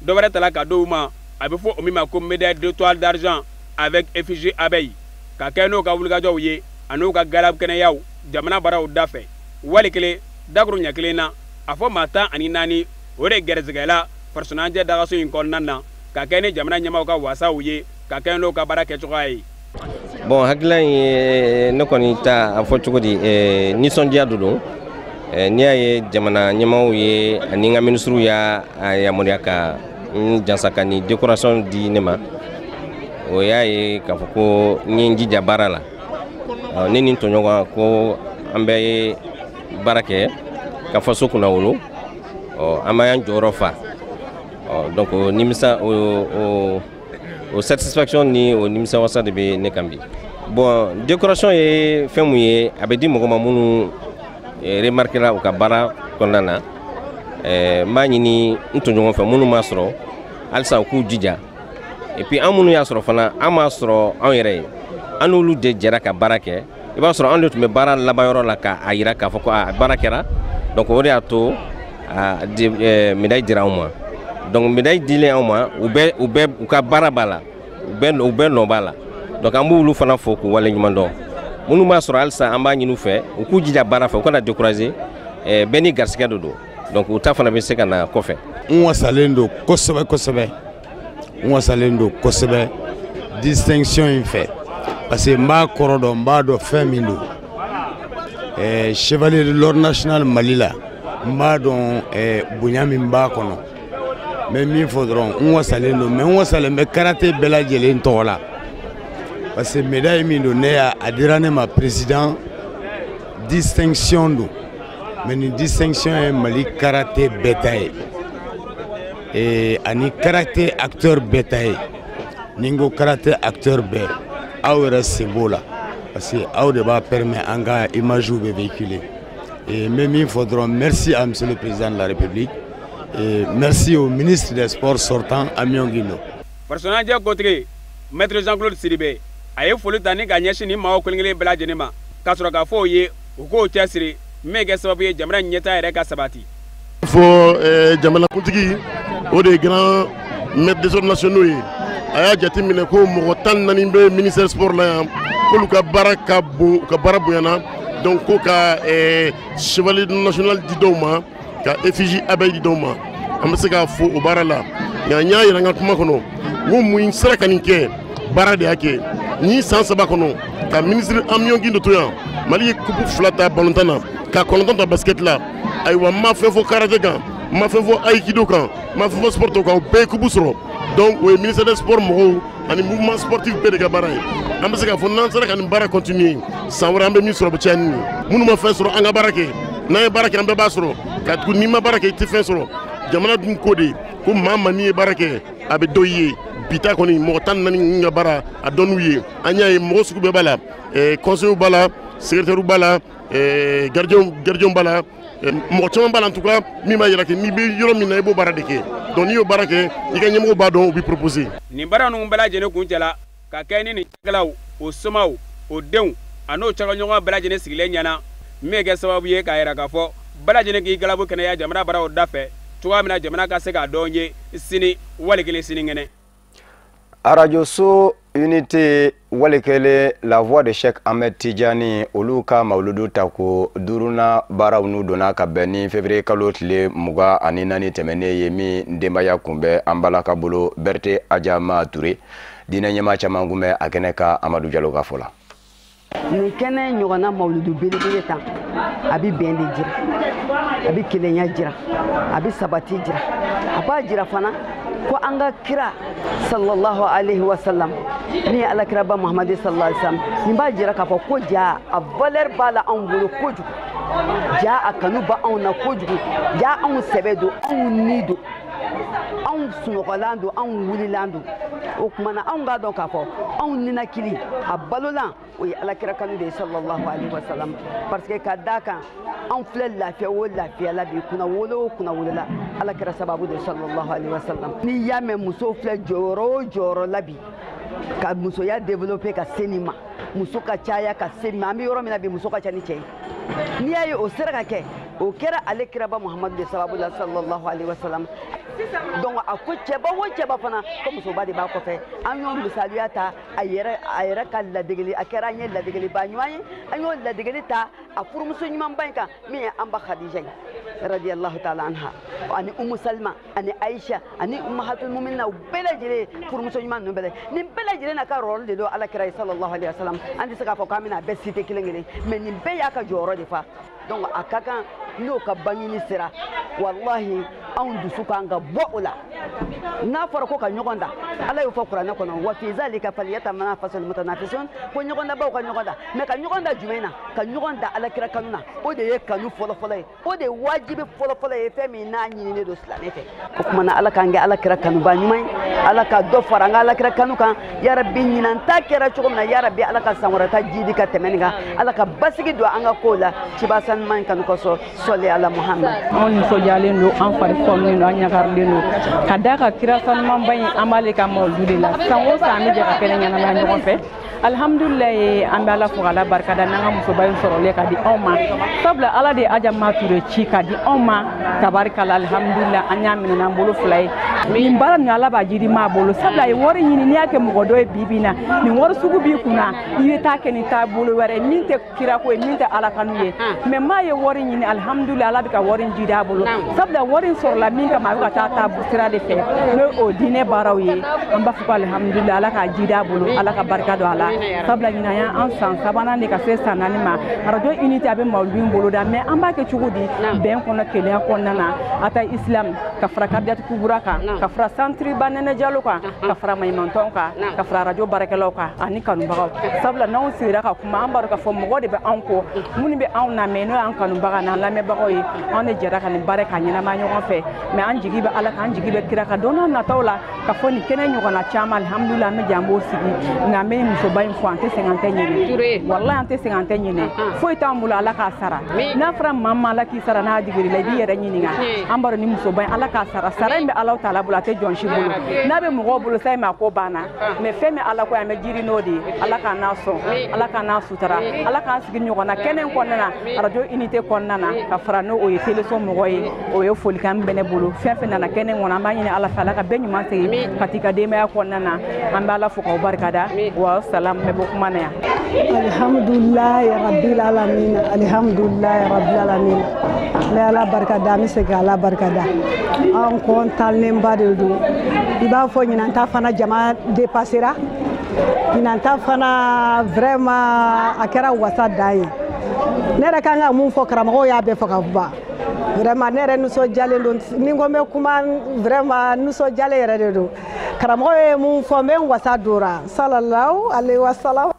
dɔ wɛrɛ tala ka d'o ma, a bɛ fɔ o min ma ko médaille d'étoile d'argent avec effigie abeille. Ka kɛ n'o ka wulikajɔw ye an'u ka galabu kɛnɛyaw jamana baaraw da fɛ, wali kelen dakuru ɲɛ kelen na, a fɔ maa 14, o de gɛrɛsɛgɛla farisɔnajɛ dagaso in kɔnɔna na, ka kɛ ni jamana ɲɛmaaw ka wasaw ye, ka kɛ n'o ka baara kɛcogoya ye. Bon, hakilila ye ne kɔni ta a fɔ cogo di, nisɔndiya de don. N'i y'a ye jamana ɲɛmaaw ye ani n ka minisiriw y'a yamaruya ka n jansa ka nin décoration di ne ma, o y'a ye k'a fɔ ko n ye n jija baara la. Ne ni n tɔɲɔgɔn ko an bɛɛ ye baara kɛ ka faso kunnawolo, an b'an jɔyɔrɔ fa. Donc o nimisa o satisfaction ni o nimisawasa de bɛ ne kan bi. Bon, décoration ye fɛn mun ye, a bɛ di mɔgɔ ma minnu remarqué la u ka baara kɔnɔna na. N b'a ɲini n tɔɲɔgɔn fɛ minnu m'a sɔrɔ halisa u k'u jija, et puis an minnu y'a sɔrɔ fana, an m'a sɔrɔ anw yɛrɛ ye, an n'olu de jɛra ka baara kɛ. I b'a sɔrɔ anw de tun bɛ baara laban yɔrɔ la k'a yira k'a fɔ ko a baara kɛra. Donc o de y'a to a médaille dira anw ma. Donc médaille dilen anw ma, u bɛɛ u ka baara b'a la, u bɛɛ nɔ b'a la. Donc an b'olu fana fo k'u waleɲuman dɔn. Minnu b'a sɔrɔ halisa, an b'a ɲini u fɛ u k'u jija baara fɛ, u kana décourager. Bɛɛ ni garisɛgɛ de don, donc u ta fana bɛ se ka na kɔfɛ. N wasalen don kosɛbɛ kosɛbɛ, n wasalen don kosɛbɛ distinction in fɛ, parce que n b'a kɔrɔ dɔn, n b'a dɔn fɛn min don. Chevalier de l'ordre national Mali la, n b'a dɔn bonya min b'a kɔnɔ. N bɛ min fɔ dɔrɔn, n wasalen don, mais n wasalen bɛ karaté bɛɛ lajɛlen tɔgɔ la, parce que médaille min don, ne y'a a dira ne ma président, distinction don, mais nin distinction ye Mali karaté bɛɛ ta ye, ani karaté acteur bɛɛ ta ye. Ni n ko karaté acteur bɛɛ, aw yɛrɛ sen b'o la, parce que aw de b'a permet an ka image bɛ véhiculer. Et n bɛ min fɔ dɔrɔn, merci à monsieur le président de la République et merci au ministre des Sports sortant, Amion Guindo. Farisɔnajɛ kotigi maître Jean-Claude Sidibe, a ye foli ta ni ka ɲɛsin ni maaw kelen kelen bɛɛ lajɛlen ma, ka sɔrɔ k'a fɔ o ye u k'o cɛsiri min bɛ kɛ sababu ye jamana ɲɛtaa yɛrɛ ka sabati. Fɔ jamanakuntigi, o de ye grand maître des ordres nationaux ye, a y'a jateminɛ ko mɔgɔ 14 bɛ ministère sport la yan, k'olu ka baara ka bon, u ka baara bonyana, donc ko ka chevalier national di dɔw ma, ka effigie abeille di dɔw ma. An bɛ se k'a fo o baara la. Nka n y'a yira n ka kuma kɔnɔ n ko mun sera ka nin kɛ, baara de y'a kɛ. Ni san 3 kɔnɔ ka ministre Amion Guindo to yan, Mali ye coupe 2 ta balontan na, ka 9 ta basket la. Ayiwa, n ma fɛn fɔ karaté kan, n ma fɛn fɔ aikido kan, n ma fɛn fɔ sport kan, o bɛɛ ye coupe sɔrɔ. Donc o ye ministère des sports mɔgɔw ani mouvement sportif bɛɛ de ka baara ye. An bɛ se k'a fɔ n'an sera ka nin baara continuer, san wɛrɛ an bɛ min sɔrɔ o bɛ caya ni nin ye. Minnu ma fɛn sɔrɔ, an ka baara kɛ, n'an ye baara kɛ an bɛɛ b'a sɔrɔ. Ka tugu n'i ma baara kɛ, i tɛ fɛn sɔrɔ. Jamana dun ko de ko maa ma n'i ye baara kɛ, a bɛ dɔ i ye. Bi ta kɔni mɔgɔ 14 ka baara a dɔn n'u ye. An y'a ye mɔgɔ sugu bɛɛ b'a la, conseillers b'a la, secrétaires b'a la, gardien b'a la, mɔgɔ caman b'a la. En tout cas min b'a jira que n'i bɛ yɔrɔ min na, i b'o baara de kɛ. Donc n'i y'o baara kɛ, i ka ɲɛmɔgɔ b'a dɔn, u b'i proposer. Nin baara ninnu bɛɛ lajɛlen kuncɛla ka kɛ ni nin cakɛlaw, o somaw, o denw an'o cakɛɲɔgɔn bɛɛ lajɛlen sigilen ɲɛna, min bɛ kɛ sababu ye k'a yira k'a fɔ bɛɛ lajɛlen k'i galabu kɛnɛya jamana baaraw da fɛ cogoya min na jamana ka se k'a dɔn ye sini wali kelen sinikɛnɛ. Arajoso Unité wale kelen La Voix de Cheikh Ahmed Tidiane, olu ka mawuludu tako duurunan baaraw n'u donna ka bɛn ni février kalo tile 24 tɛmɛnen ye, min denbaya kun bɛ an balaka bolo Berete Adjama Touré. Diinɛ ɲɛmaa caman kun bɛ a kɛnɛ kan. Amadu Jalo ka fɔ la. Nin kɛnɛ ɲɔgɔnna mawuludu belebele tan, a bɛ bɛn de jira, a bɛ kelenya jira, a bɛ sabati jira, a b'a jira fana ko an ka kira sallallahu alaihi wa sallam, ni ye alakiraba Muhamadu sallallahu alaihi wa sallam. Nin b'a jira k'a fɔ ko ja a valeur b'a la anw bolo kojugu, ja a kanu b'anw anw na kojugu, ja anw sɛbɛ don, anw ni don, anw sunɔgɔlan don, anw wulilan don. O tuma na anw k'a dɔn k'a fɔ anw ninakili a balolan o ye alakira kanu de ye sallallahu alaihi wa sallam, parce que ka d'a kan anw filɛ lafiya o lafiya la bi, kunna wolo o kunna wolola, alakira sababu de sallallahu alaihi wa sallam. N'i y'a mɛn musow filɛ jɔyɔrɔ o jɔyɔrɔ la bi, ka musoya développer ka se nin ma, muso ka caya ka se nin ma, an bɛ yɔrɔ min na bi, muso ka ca ni cɛ ye. N'i y'a ye o sera ka kɛ, o kɛra ale kiraba Muhamadu de sababu la sallallahu alaihi wa sallam. Donc a ko cɛba o cɛba fana ko musoba de b'a kɔfɛ. An y'o misaliya ta a yɛrɛ ka ladegeli, a kɛra an ye ladegeliba ɲuman ye. An y'o ladegeli ta a furumuso ɲumanba in kan, min ye an ba Khadija ye radiyallahu ta'ala anha, ani Umu Salima, ani Aisha, ani Ummahatul Muminina, u bɛɛ lajɛlen furumuso ɲuman ninnu bɛɛ, nin bɛɛ lajɛlen n'a ka rôle de don ala kira ye sallallahu alaihi wa sallam. An tɛ se k'a fɔ k'an bɛna a bɛɛ citer kelen kelen, mais nin bɛɛ y'a ka jɔyɔrɔ de fa. Donc a ka kan n'o ka bangini sera, wallahi anw dusu kan ka bɔ o la. N'a fɔra ko ka ɲɔgɔn da, ala y'o fɔ kuranɛ kɔnɔ, wa fi zalika falyatanafasul mutanafisun, ko ɲɔgɔndabaw ka ɲɔgɔn da. Mais ka ɲɔgɔn da jumɛn na? Ka ɲɔgɔn da alakira kanu na. O de ye kanu fɔlɔfɔlɔ ye, o de ye wajibi fɔlɔfɔlɔ ye, fɛn min n'a ɲininen don silamɛ fɛ. O tuma na ala k'an kɛ alakira kanuba ɲuman ye, ala ka dɔ fara an ka alakira kanu kan yarabi. Ɲinan ta kɛra cogo min na, yarabi ala ka san wɛrɛ ta jidi ka tɛmɛ nin kan, ala ka basigi don an ka kow la ciba sanuman kanu kosɔn, sɔli ala Muhamad. Anw nisɔndiyalen don, an fari fɔnnen don, an ɲagarilen don ka d'a kan kira sanumanba in, an b'ale ka mawuludu de la. San o san an bɛ jɛ ka kɛnɛ ɲɛnamaya ɲɔgɔn fɛ. Alhamdulilayi, an bɛ ala fo k'ala barikada n'an ka musoba in sɔrɔlen ka di anw ma, sabula ala de ye Adjama Touré ci ka di anw ma. Tabarikala, alhamdulilayi, an y'a minɛ n'an bolo fila ye. Nin baara nin ala b'a jiri maa bolo, sabula a ye wari ɲini. N'i y'a kɛ mɔgɔ dɔ ye bi bi in na, nin wari sugu b'i kunna, i bɛ taa kɛ ni taabolo wɛrɛ ye min tɛ kirako ye, min tɛ ala kanu ye. Mais maa ye wari ɲini, alhamdulilayi, ala bɛ ka wari in jidi a bolo, sabula wari in sɔrɔla min kama, a bɛ ka taa taa sira de fɛ, n'o o diinɛ baaraw ye. An b'a fɔ ko alhamdulilayi, ala k'a jidi a bolo, ala ka barika don a la. Sabula ɲinan y'an san sabanan de ka se san 4 ma, arajo Unité a bɛ mawuludu in boloda. Mais an b'a kɛ cogo di? Bɛn kɔnɔ, kelenya kɔnɔna na, a ta islam ka fara Kadiyatu Kubura kan, ka fara Santriba Nɛnɛ Jalo kan, ka fara maɲumantɔnw kan, ka fara arajo baarakɛlaw kan ani kanubagaw. Sabula n'anw sigira ka kuma, an b'a dɔn k'a fɔ mɔgɔ de bɛ anw kɔ, minnu bɛ anw lamɛn, n'o y'an kanubaga n'an lamɛnbagaw ye. Anw de jɛra ka nin baara k'a ɲɛnama ɲɔgɔn fɛ. Mais an jigi bɛ ala kan, an jigi bɛ kira kan, don n'a nataw la ka fɔ nin kɛnɛ ɲɔgɔnna caman, alhamdulilayi, an bɛ jɛ an b'o sigi. Nka an bɛ musoba in fo, an tɛ sɛgɛn, an tɛ ɲinɛ, walahi an tɛ sɛgɛn, an tɛ ɲinɛ, foyi t'an bolo, ala k'a sara. N'a fɔra maa ma ala k'i sara n'a digir'i la, i b'i yɛrɛ ɲininka. An b'a dɔn ni musoba in ala k'a sara, sara in bɛ Alahu taala bolo, a tɛ jɔn si bolo. N'a bɛ mɔgɔw bolo sa, a ko banna. Mais fɛn min ala ko an bɛ jiri n'o de ye. Ala k'an n'a sɔn, ala k'an n'a sutura, ala k'an sigi ɲɔgɔn na kɛnɛ in kɔnɔna na, arajo Unité kɔnɔna na, ka fara n'o o ye teleso mɔgɔ ye. O ye folikan min bɛ ne bolo. Fɛn fɛn nana kɛnɛ in kɔnɔ, an b'a ɲini ala fɛ, ala ka bɛɛ ɲuman segin ka t'i ka denbaya kɔnɔna na. An bɛ ala fo k'aw barikada. Wa salam, bɛ bɔ kuma na yan. Alhamdulilayi rabbil alamin, alhamdulilayi rabbil alamin. N bɛ ala barikada, an bɛ segin ala barikada. An kɔntanlenba de don. I b'a fɔ ɲinan ta fana jama dépassera, ɲinan ta fana vraiment a kɛra wasa dan ye. Ne yɛrɛ kan ka mun fɔ, karamɔgɔw y'a bɛɛ fɔ ka ban. Vraiment ne yɛrɛ nisɔndiyalen don, ni n ko n bɛ kuma, vraiment nisɔndiyalen yɛrɛ de don. Karamɔgɔ ye mun fɔ, n bɛ n wasa don ra, sallallahu alaihi wa sallam.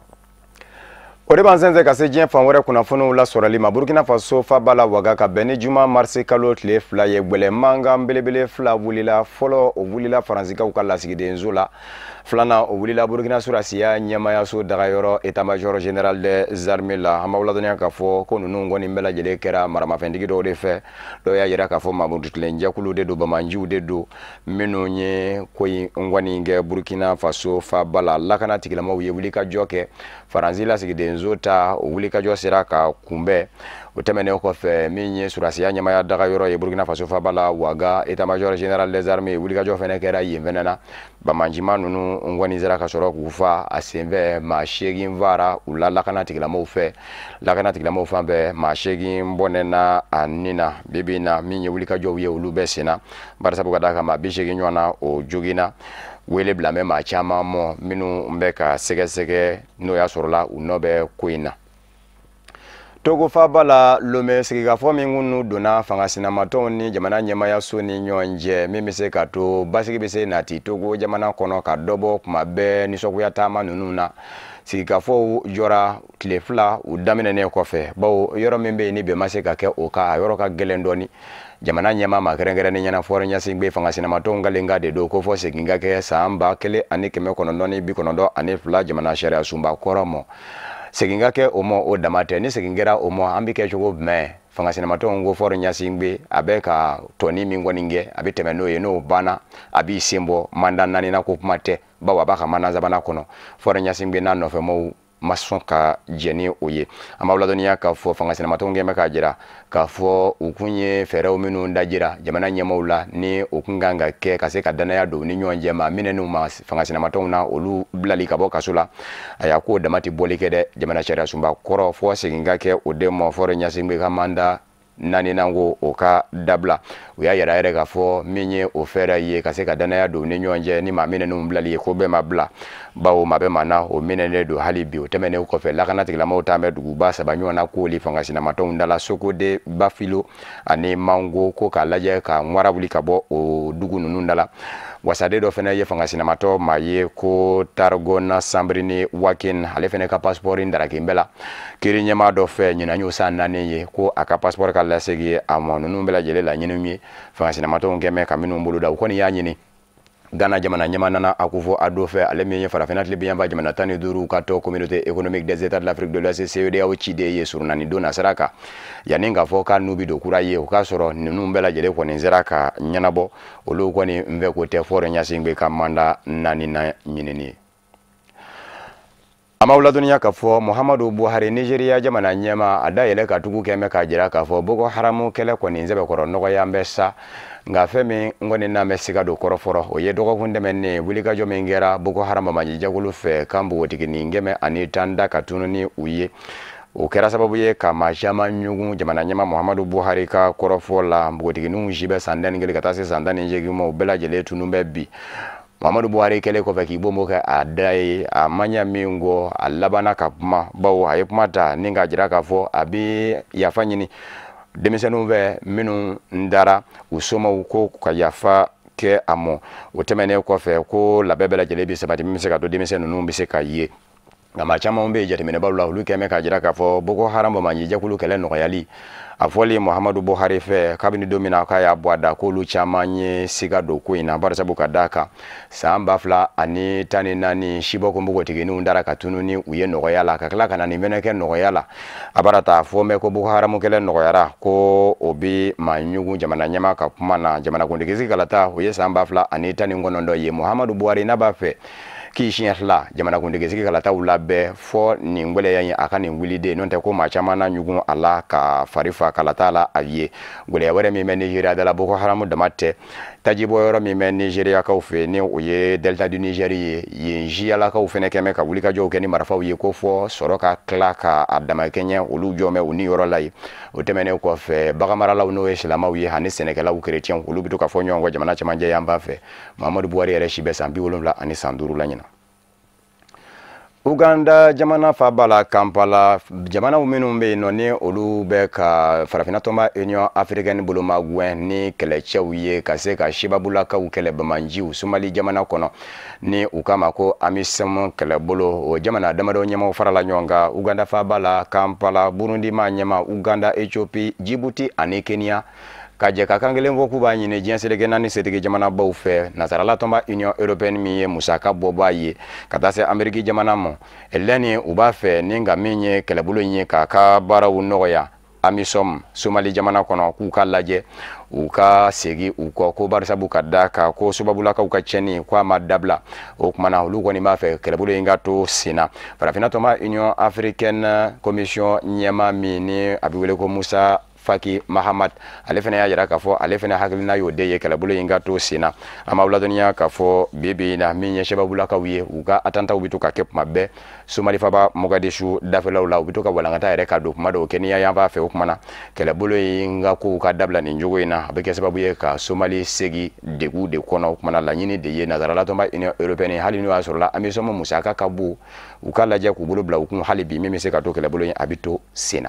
O de b'an sɛnsɛn ka se diɲɛ fan wɛrɛ kunnafoniw lasɔrɔli ma. Burkina Faso faba la Waga, ka bɛn ni juma marisi kalo tile 2 ye, gwɛlɛ mankan belebele 2 wulila. Fɔlɔ, o wulila faransikaw ka lasigidenso la. Filanan, o wulila Burkina surasiya ɲɛmayaso dagayɔrɔ état major général des armées la. An b'aw ladɔnniya k'a fɔ ko ninnu kɔni bɛɛ lajɛlen kɛra maramafɛntigi dɔw de fɛ. Dɔw y'a yira k'a fɔ Mamudu jɛkulu de don, bamanjiw de don, minnu ye ko in kɔni kɛ Burkina Faso faba la. Lakana tigilamɔgɔw ye wuli ka jɔ kɛ Faransi lasigidenso Nzo ta o wulikajɔ sera ka kunbɛn. O tɛmɛnen kɔfɛ, min ye surasiya ɲɛmaya daga yɔrɔ ye Burkina Faso faba la, Ouaga, état major général des armées, wulikajɔ fɛnɛ kɛra yen fɛnɛ na. Bamanjima ninnu kɔni sera ka sɔrɔ k'u fa a senfɛ, maa 8 fara u la lakana tigilamɔgɔw fɛ. Lakana tigilamɔgɔw fan fɛ, maa 8 bɔnɛna a nin na. Bi bi in na, min ye wulikajɔw ye, olu bɛ sen na, barisabu ka d'a kan maa 80 ɲɔgɔn na o joginna. Wele bila bɛ maa caman mɔ minnu bɛ ka sɛgɛsɛgɛ, n'o y'a sɔrɔla u nɔ bɛ ko in na. Togo faba la, Lome, sigikafɔ min kunu donna fanga sinamatɔnw ni jamana ɲɛmayaso ni ɲɔgɔn cɛ, min bɛ se ka to basigi bɛ se nati Togo jamana kɔnɔ, ka dɔ bɔ kuma bɛɛ nisɔngoya taama ninnu na. Sigikafɔw jɔra tile 2 u daminɛnen kɔfɛ, bawo yɔrɔ min bɛ yen ni bɛn ma se ka kɛ o kan, a yɔrɔ ka gɛlɛn dɔɔni. Jamana ɲɛmaa ma kɛrɛnkɛrɛnnen ɲɛna Faure Gnassingbé, fanga sinamatɔnw kalenka de don ko fɔ segin ka kɛ san 1992 jamana sariya sunba kɔrɔ mɔ. Segin ka kɛ o mɔ, o dama tɛ. Ni segin kɛra o mɔ, an bɛ kɛ cogo jumɛn? Fanga sinamatɔnw ko Faure Gnassingbé a bɛ ka tɔni min kɔni kɛ, a bɛ tɛmɛ n'o ye. N'o banna, a b'i sen bɔ mandat 4nan, ko kuma tɛ, bawo a b'a ka mandat 3nan kɔnɔ. Faure Gnassingbé n'a nɔfɛmɔgɔw ma sɔn ka jɛn ni o ye. An b'aw ladɔnniya k'a fɔ fanga sinamatɔnw kɛn bɛ k'a jira k'a fɔ u kun ye fɛɛrɛw minnu dajira jamana ɲɛmaaw la, ni o kun kan ka kɛ ka se ka danaya don u ni ɲɔgɔn cɛ, maa minɛnenw ma fanga sinamatɔnw na, olu bilali ka bɔ kaso la. A y'a k'o dama tɛ bɔli kɛ dɛ, jamana sariya sunba kɔrɔ fɔ segin ka kɛ o de ma, Faure Gnassingbé ka mandat 4nan ko o ka dabila. U y'a yira yɛrɛ k'a fɔ min ye o fɛɛrɛ ye ka se ka danaya don u ni ɲɔgɔn cɛ ni maa minɛnenw bilali ye, ko bɛɛ ma bila, bawo maa bɛ maa na o minɛnen don hali bi. O tɛmɛnen kɔfɛ, lakana tigilamɔgɔw taa bɛ duguba 3 ɲɔgɔn na k'oli fanga sinamatɔnw da la, Sokode, Bafilo ani Mango, ko k'a lajɛ ka ŋwara wuli ka bɔ o dugu ninnu da la. Wasaden dɔ fana ye fanga sinamatɔ maa ye ko Targona Sambrini Wakin, ale fana ka passeport darakin bɛɛ la kiiri ɲɛmaa dɔ fɛ ɲinan y'o san 4 ye, ko a ka passeport ka lasegin a ma. Ninnu bɛɛ lajɛlen laɲiniw ye fanga sinamatɔnw kɛn bɛ ka minnu bolo da. U kɔni y'a ɲini Ghana jamana ɲɛmaa Nana Akufo-Addo fɛ, ale min ye farafinna tilebinyanfan jamana 15 ka tɔn Communauté économique des États de l'Afrique de l'Ouest, CEDEAO ciden ye surunani don na sira kan, yanni k'a fɔ k'a n'u bɛ don kura ye, o k'a sɔrɔ ninnu bɛɛ lajɛlen kɔni sera ka ɲɛnabɔ. Olu kɔni n fɛ ko tɛ Faure Gnassingbé ka mandat 4nan ɲinini ye. An b'aw ladɔnniya k'a fɔ Muhammadu Buhari, Nigeria jamana ɲɛmaa, a dayɛlɛ ka tugu kɛn bɛ k'a jira k'a fɔ Boko Haram kɛlɛ kɔni sɛbɛkɔrɔ nɔgɔya bɛ sa, nka fɛn min kɔni n'an bɛ siga don kɔrɔ fɔlɔ, o ye dɔgɔkun tɛmɛnen wulikajɔ min kɛra Boko Haram banbaancijɛkulu fɛ ka npogotiginin 110 da ka tunu ni u ye. O kɛra sababu ye ka maa caman ɲugun. Jamana ɲɛmaa Muhammadu Buhari ka kɔrɔfɔ la, npogotigininw si bɛ san 11 ka taa se san 18 ma, u bɛɛ lajɛlen tunu bɛ bi. Muhammadu Buhari kɛlen kɔfɛ k'i bon kɛ a da ye, a ma ɲɛ min kɔ, a labanna ka kuma, bawo a ye kuma ta ni k'a jira k'a fɔ a bɛ yafa ɲini denmisɛnninw fɛ minnu dara u somaw, ko ka yafa kɛ a mɔ. O tɛmɛnen kɔfɛ, ko labɛn bɛɛ lajɛlen bɛ sabati min bɛ se ka to denmisɛn ninnu bɛ se ka ye. Nka maa caman bɛ yen jateminɛbaw la, olu kɛn bɛ k'a jira k'a fɔ Boko Haram banbaancijɛkulu kɛlɛ nɔgɔyali a fɔli Muhammadu Buhari fɛ kabini don min na k'a y'a bɔ a da, k'olu caman ye siga don ko in na, barisabu ka d'a kan san 2014 sibɔko npogotigininw dara ka tunu ni u ye nɔgɔya la, ka tila ka na nin fɛnɛ kɛ nɔgɔya la. A bara t'a fɔ mɛn ko Boko Haram kɛlɛ nɔgɔyara, ko o bi maa ɲugun jamana ɲɛmaa ka kuma na. Jamanakuntigi sigi kalata, o ye san 2019 ye. Muhammadu Buhari n'a b'a fɛ k'i siɲɛ 2 jamanakuntigi sigi kalataw labɛn, fɔ nin gwɛlɛya in a ka nin wuli de, n'o tɛ ko maa caman na ɲugun a la ka fari fa kalata la a ye. Gwɛlɛya wɛrɛ min bɛ Nigeria da la, Boko Haram dama tɛ, tajibɔyɔrɔ min bɛ Nigeriakaw fɛ, ni o ye Delta du Niger ye, yen jiyalakaw fɛnɛ kɛn bɛ ka wulikajɔw kɛ ni marifaw ye, ko fɔ sɔrɔ ka tila ka a damakɛɲɛ olu jɔ bɛ u ni yɔrɔ la yen. O tɛmɛnen kɔfɛ, baganmaralaw n'o ye silamɛw ye ani sɛnɛkɛlaw kerecɛnw, olu bɛ to ka fɔ ɲɔgɔn kɔ jamana cɛmancɛ yanfan fɛ. Muhammadu Buhari yɛrɛ si bɛ san 75 la ɲinan. Uganda jamana faaba la, Kampala, jamanaw minnu bɛ yen nɔ ni olu bɛ ka farafinna tɔnba Union africaine bolomagɛn ni kɛlɛcɛw ye ka se ka sibabulakaw kɛlɛ bamanjiw Somali jamana kɔnɔ, ni u k'a ma ko AMISOM kɛlɛbolo, o jamana damadɔ ɲɛmaaw farala ɲɔgɔn kan Uganda faaba la, Kampala. Burundi ma ɲɛma, Uganda, Ethiopie, Djibouti ani Kenya ka jɛ ka kan kelen fɔ k'u b'a ɲini diɲɛ seleke naani setigi jamanabaw fɛ, nasarala tɔnba Union européenne min ye musaka bɔbaa ye, ka taa se Ameriki jamana ma lɛni, u b'a fɛ ni ka min ye kɛlɛbolo in ye k'a ka baaraw nɔgɔya. AMISOM Somali jamana kɔnɔ k'u ka lajɛ u ka segi u kɔ ko barisabu ka da kan ko sobabulakaw ka tiɲɛni ko a ma dabila. O kuma na olu kɔni b'a fɛ kɛlɛbolo in ka to sen na. Farafinna tɔnba Union africaine commission ɲɛmaa min ni a bɛ wele ko Musa Faki Mahamad, ale fana y'a jira k'a fɔ ale fana hakilina y'o de ye kɛlɛbolo in ka to sen na. An b'aw ladɔnniya k'a fɔ bi bi in na min ye sebabulakaw ye, u ka attentats bɛ to ka kɛ kuma bɛɛ Somali faba Mogadishu dafɛlaw la, u bɛ to ka walankata yɛrɛ ka don kuma dɔw kɛ n'i y'a yan fan fɛ. O kuma na kɛlɛbolo in ka kow ka dabila nin cogo in na, a bɛ kɛ sababu ye ka Somali segi degun de kɔnɔ. O kuma na laɲini de ye nansarala tɔnba Union européenne, hali n'o y'a sɔrɔ la AMISOM musaka ka bon, u ka lajɛ k'u bolo bila u kun hali bi min bɛ se ka to kɛlɛbolo in a bɛ to sen na.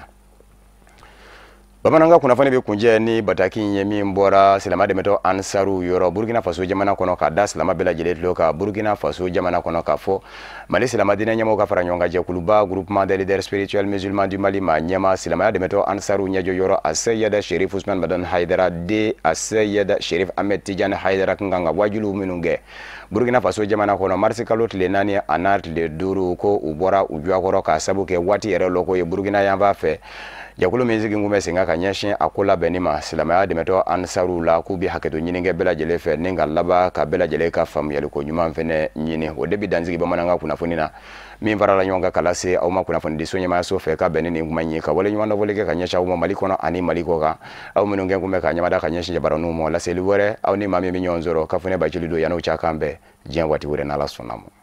Bamanankan kunnafoni bɛ kuncɛ ni bataki in ye min bɔra silamɛ dɛmɛtɔ Ansaru yɔrɔ Burkina Faso jamana kɔnɔ, ka da silamɛ bɛɛ lajɛlen tulo kan Burkina Faso jamana kɔnɔ k'a fɔ Mali silamɛ diinɛ ɲɛmɔgɔw ka fara ɲɔgɔn kan jɛkuluba groupement des leaders spirituels musulmans du Mali ma ɲɛma silamɛya dɛmɛtɔ Ansaru ɲɛjɔ yɔrɔ Aseyida Sherif Usman Madani Hayidara de Aseyida Sherif Ahmed Tijani Hayidara kun kan ka wajuliw minnu kɛ Burkina Faso jamana kɔnɔ marisi kalo tile 4 a n'a tile 5, ko u bɔra u jɔkɔrɔ k'a sabu kɛ waati yɛrɛ lɔko ye Burkina yanfan fɛ. Jɛkulu min sigi kun bɛ sen kan ka ɲɛsin a ko labɛnni ma silamɛya dɛmɛtɔ Ansaru la, k'u bɛ hakɛto ɲini kɛ bɛɛ lajɛlen fɛ ni ka laban ka bɛɛ lajɛlen ka faamuyaliko ɲuman fɛnɛ ɲini. O de bɛ dansigi bamanankan kunnafoni na min farala ɲɔgɔn kan ka lase aw ma kunnafonidiso ɲɛmaayaso fɛ ka bɛn ni nin kuma in ye, ka wale ɲuman dɔfɔli kɛ ka ɲɛsin aw ma Mali kɔnɔ ani Mali kɔ kan, aw minnu kɛ kun bɛ ka ɲɛmada ka ɲɛsin jabaraninw ma. Laseli wɛrɛ aw ni maa min bɛ ɲɔgɔn sɔrɔ Kafunɛ Bacili don, yan'o cɛ k'an bɛn diɲɛ waati wɛrɛ n'Ala sɔnna ma.